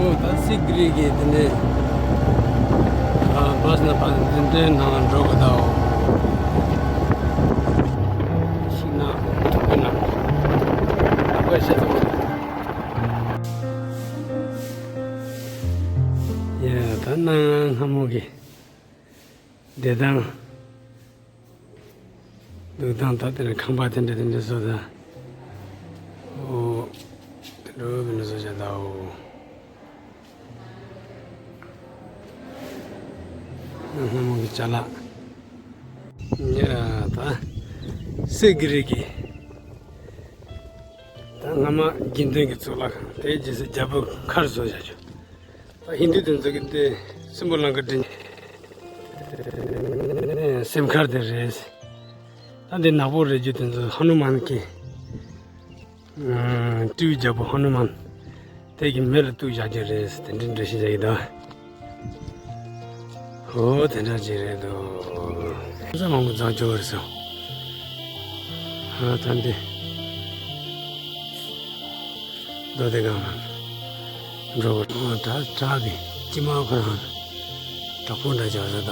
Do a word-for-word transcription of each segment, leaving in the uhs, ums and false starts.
ད་སི་གྷི་རི་གི་དེ་འདྲའི་ཨ་བཱས་ནང་ཕར་དེ་འདྲའི་ནང་འགྲོ་གི་འདུག་ཤིང་ནགས་ཐོག་གི་ནང་ལག་པ་ཤ་ཚ་པོ། ཡ་ད་གནའ་སྔ་མོ་གི་བསྡད་སྟངས། འདུག་སྟངས་ད་དེ་ནས་ཁང་པ་དེ་འདྲ་དེ་འདྲ་བཟོ་ད། ཨོ། དེ་འདྲ་དེ་འདྲ་བཟོ་བྱ་ད་ཨོ། སྔ་མོ་གི་ཅ་ལག་ཡ་ད། སི་གྷི་རི་གི། ད་སྔ་མ་དགེ་འདུན་གྱི་གཙུག་ལག་ཁང་དེའི་རྗེས་སུ་རྒྱལ་པོ་མཁར་བཟོ་བྱ་རྒྱུ། ད་ཧིན་དུ་དེ་ཚོ་གི་དེ་སྲིན་པོ་གླང་གི་མགྲིན། སེམས་མཁར་དེ་རེད། ད་འདི་ནག་པོ་རེད་རྒྱུ་དེ་ཚོ་ཧ་ནུ་མན་གྱི། སྤྲེའུ་རྒྱལ་པོ་ཧ་ནུ་མན། དེ་གི་མེ་ལ་གཏུགས་བཞག་རྒྱུ་རེད་དེ་འདྲའི་འགྲེལ་བཤད་རྒྱག་གི་འདུག་ཧོ་དེ་འདྲ་ཅིག་རེད་འདུག་ས་མང་པོ་འཛག་ཆོག་རེད་སོ། ཧ་ད་འདི། རྡོ་དེ་གང་ལ། འགྲོ་བ་ད་བྲག་གི་སྐྱི་མ་ཁོ་རང་། དྲག་པོ་འདྲ་བྱ་ས་ད།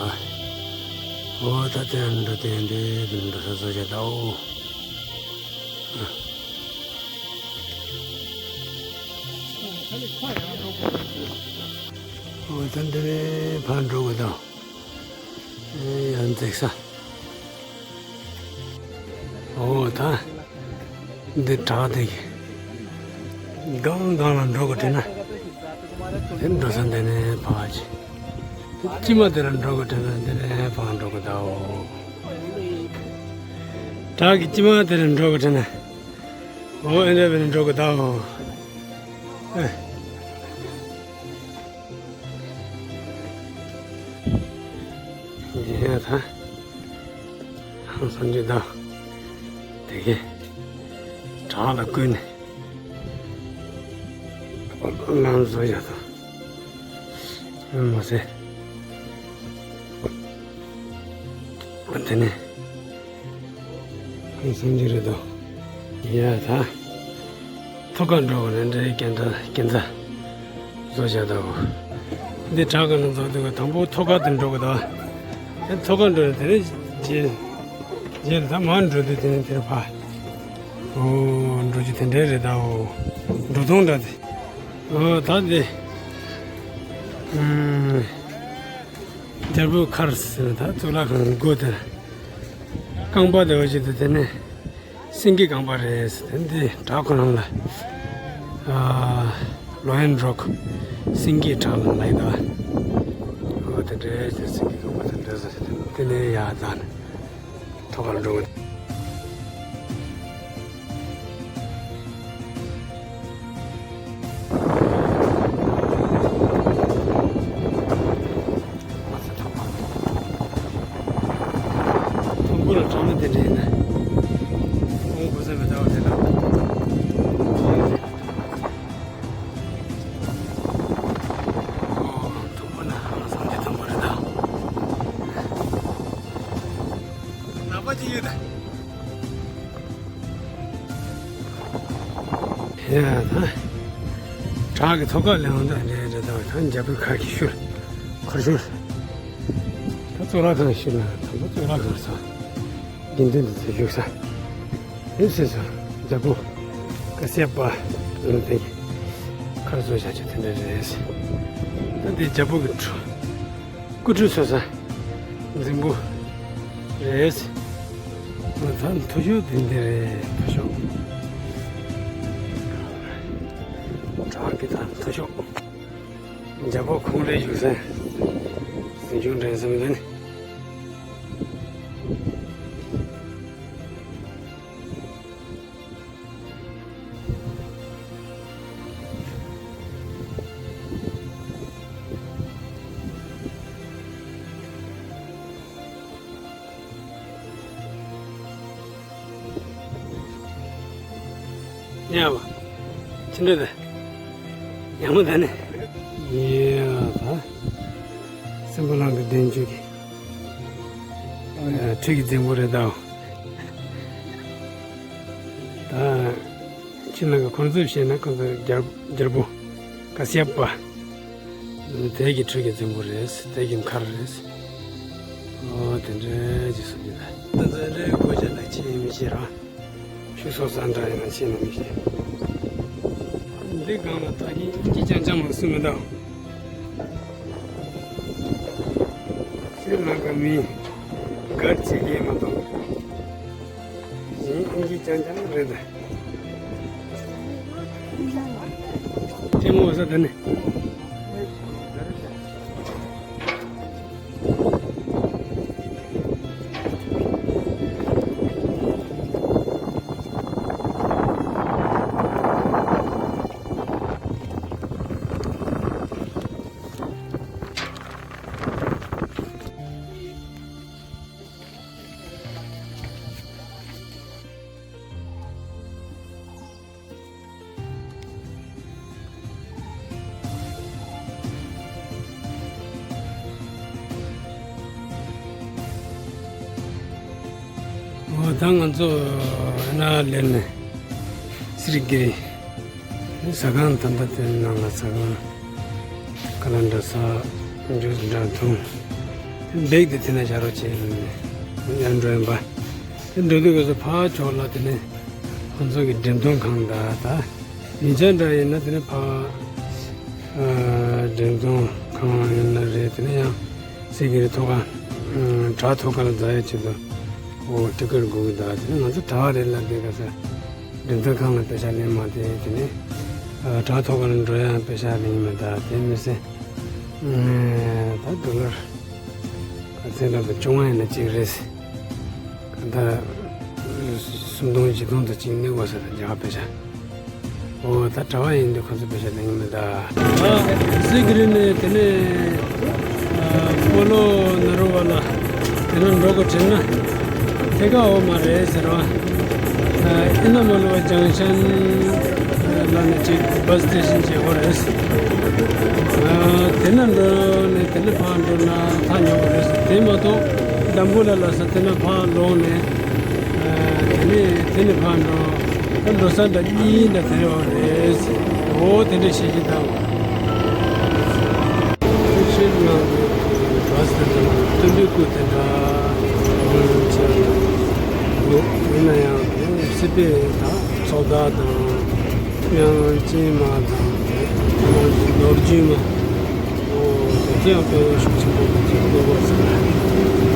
འོ་ད་དེ་འགྲོ་དེ་འདི་འདི་འགྲོ་ས་བཟོ་བྱ་ད་འོ། འོ་ད་འདི་ནས་ཕར་འགྲོ་དགོས་ད། ཨེ་ཡ་འཛེག་ས། འོ་ད། འདི་བྲག་དེ་གི། སྒང་སྒང་ལ་འགྲོ་དགོས་དྲན་ན། དེ་འགྲོ་ས་འདི་ནས་ཕར་ཅི། དེ་སྐྱི་མ་དེ་ལ་འགྲོ་དགོས་དྲན་ན་འདི་ནས་ཕར་འགྲོ་དགོས་ད་འོ། བྲག་གི་སྐྱི་མ་དེ་ལ་འགྲོ་དགོས་དྲན་ན། འོ་ཨེ་འདྲ་བས་ནས་འགྲོ་དགོས་ད་འོ། ཨེ། ཡིན་ཡང་ད། ཧང་སང་གི་ད། དེ་གས། བྲག་ལ་བརྐོས་ནས། ལམ་བཟོ་ཡ་ད། མ་ཟད། དེ་ནས། ཧང་སང་གི་རེད་དོ། ཡ་ད། ཐོག་ཁར་འགྲོ་བ་ནས་འདྲའི་སྐྱེ་འདྲ་སྐྱེ་འཛའ། བཟོ་བྱ་དགོས། འདི་བྲག་གི་ནང་ཚོ་འདུག་ག་དང་པོ་ཐོག་ཁ་དེ་འགྲོ་གི་འདུག་ཨེ་ཐོག་ཁ་འགྲོ་ནས་དེ་ནས་རྗེས། རྗེས་ལ་ད་མར་འགྲོ་དུས་དེ་ནས་དེར་ཕ། ཨོ་འགྲོ་རྒྱུ་དེ་འདྲའི་རེད་ད་ཨོ། འགྲོ་སྟངས་འདྲ་དེ། ཨོ་ད་དེ། ཨུམ། རྒྱལ་པོའི་མཁར་ཟེར་ན་ད་གཙུག་ལག་ཁང་གི་སྒོ་དེར། རྐང་པ་དེ་འོ་ཅིག་དེ་དེ་ནས། སེང་གེ་རྐང་པ་རེད། དེ་འདི་བྲག་ཁོ་རང་ལ། ཨ། ལོ་ཡན་རོག་སེང་གེའི་བྲག་ལ་ལབ་ཡོད། ཨོ་དེ་འདྲའི་ཅིག་སེང་གེ་རྐང་པ་དེ་འདྲ་ཟེར་དེ་ནས་ཡར་འཛེགས་ནས་ཐོག་ཁར་འགྲོ་གི། དང་པོ་ལ་གྲོང་མི་དེ་འདྲ་ཡིན་ན། ཁོང་གོ་ས་མི་འདྲ་བ་དེ་ལ། ཨོ། དང་པོ་ན་ཧང་སང་དེ་དང་པོ་རེད་ད། ནག་པ་ཅིག་ཡོད་ད། ཡ་ད། བྲག་གི་ཐོག་ཁ་ལ་ཡོང་ད་འདྲེ་འདྲེ་ད་ད་འཇབ་པའི་ཁ་གི་ཤུར། ཁར་ཤུར། ད་གཙུག་ལག་ཁང་ཤུར་ན་དང་པོ་གཙུག་ལག་ཁང་ས། དགེ་འདུན་དུ་ཚེ་བཞུགས་ས། ཡིན་ཟེར་སོ། རྒྱལ་པོ། ཀ་སི་ཡ་པ། ལུང་བསྟན་གྱི། མཁར་བཟོ་བྱ་ཆེད་དེ་འདྲ་རེད། ད་འདི་རྒྱལ་པོ་གི་ཁྲུ། སྐུ་ཁྲུས་གསོལ་ས། རྫིང་བུ། རེད། ང་ད་མཐོ་ཤོས་དེ་འདི་རེད་མཐོ་ཤོས། བྲག་གི་ད་མཐོ་ཤོས། རྒྱལ་པོ་ཁོང་རའི་བཞུགས་ས། ཟིང་ཆུང་འདྲེན་ས་མི་འདི་ནི། ཡ་བ། ཅི་འདྲ་ད། ཡག་མོ་ད་ནི། ཡ་ད། སྲིན་པོ་གླང་གི་གདན་ཆུ་གི། ཁྲི་གི་རྫིང་བུ་རེད་ད། ད། ཁྱེད་རང་གི་ཁོང་ཚོས་བཤད་ན་ཁོང་ཚོ་རྒྱལ་རྒྱལ་པོ། ཀ་སི་ཡ་པ། དལ་གྱི་ཁྲོད་ཀྱི་རྫིང་བུ་རེད། དལ་གྱི་མཁར་རེད། ཨོ་དེ་འདྲའི་ཅིག་སུ་ཡིན་ད། ད་ཚོ་ལས་དགོས་ཆ་ད་ཅི་ཡིན་མི་ཤེས་ར། ཆུ་སོ་ས་འདྲ་ཡིན་ན་ཤེས་ན་མི་ཤེས། འདི་སྒང་ལ་ད་གིན་ཨིན་ཇི་རྐྱང་རྐྱང་མ་སུ་མི་འདུག་སི་རི་ལང་ཀ་མི་གར་བྱེད་ཀྱི་མ་གཏོགས། ཡིན་ཨིན་ཇི་རྐྱང་རྐྱང་རེད་ད། ལྟད་མོ་ས་ད་ནི། འོ་ད་ང་ཚོ་ཨ་ན་ལེན་ནས་སི་རི་གི་ཟ་ཁང་ད་ལྟ་དེ་ནང་ལ་ཟ་ཁང་ཁ་ལ་འདྲ་ས་འཇུ་འདྲ་འཐུང་བེག་དེ་དེ་ན་བཞག་རོགས་བྱས་ནས་ཡར་འགྲོ་ཡིན་པ། དེ་འགྲོ་དུས་སྐབས་སུ་ཕར་ཕྱོགས་ལ་དེ་ནས་ཁོང་ཚོ་གི་འགྲེམས་སྟོན་ཁང་དང་ད་ཉིན་ཆ་འདྲ་ཡིན་ན་དེ་ནས་ཕར་ཨ་འགྲེམས་སྟོན་ཁང་ཡིན་ན་རེད། དེ་ནས་ཡང་སི་གི་རི་ཐོག་ཁ་བྲག་ཐོག་ཁ་ལ་འཛེག་ཡ་ཆེད་དུ་འོ་ཊི་ཀེ་ཊི་དགོས་ཀྱི་འདུག་དེ་ནས་ང་ཚོ་གྲྭ་པ་རེད་ལབ་དུས་སྐབས་སུ་འགྲེམས་སྟོན་ཁང་ལ་པེ་ཤག་ལེན་མ་དེ་དེ་ནས་ཨ་བྲག་ཐོག་ཁ་ལ་འགྲོ་ཡ་པེ་ཤག་ལེན་མ་ད་དེ་མི་སྲིད་ད་ཌོ་ལར་ག་ཚད་ལབ་ན་བཅོ་ལྔ་ཡིན་ན་གཅིག་རེད། གང་ལྟར་སུམ་སྟོང་བཞི་སྟོང་དང་གཅིག་གནས་དགོས་ས་རེད་རྒྱ་གར་པེ་ཤག་འོ་ད་གྲྭ་པ་ཡིན་དུས་ཁོ་ཚོ་པེ་ཤག་ལེན་གྱི་མེད་ད། ཨ་སི་གི་རི་ནས་དེ་ནས་ཨ་སྤོ་ལོ་ནཱ་རོ་པ་ལ་དེ་ན་འགྲོ་དགོས་དྲན་ན་ཐད་ཀ་འོ་མ་རེད་ཟེར་བ། ཨ་ཨེ་ན་མོ་ལོ་ཇང་ཤན་ལ་ནས་ཅིག་བྷ་སི་སི་ཊེ་ཤན་ཅིག་ཡོད་རེད། ཨ་དེ་ན་འགྲོ་ནས་དེ་ནས་ཕར་འགྲོ་ན་ཐག་ཉེ་བོ་རེད། དེ་མ་གཏོགས་དམ་བུ་ལ་ལ་ས་དེ་ན་ཕར་ལོག་ནས་ཨ་དེ་ནས་དེ་ནས་ཕར་འགྲོ་ད་འགྲོ་ས་འདྲ་གཉིས་འདྲ་དེ་རེད་བ་རེད། འོ་དེ་འདྲ་བཤད་ཀྱི་འདུག་ཤེས་ན་བྲོ་སི་དེ་འདྲ་སྟོན་པའི་སྐུ་དེ་འདྲ་ཡིན་ན་ཡང་སྲིད་པའི་ད་ཚོགས་བདག་དང་། ཡང་ཅིན་མ་དང་། ནོར་རྒྱུན་མ། འོ་དེ་ཚོ་ཡང་དཔེ་ཤུགས་ཆེན་པོ་ཅིག་སླེབས་པ་ཟེར་ན།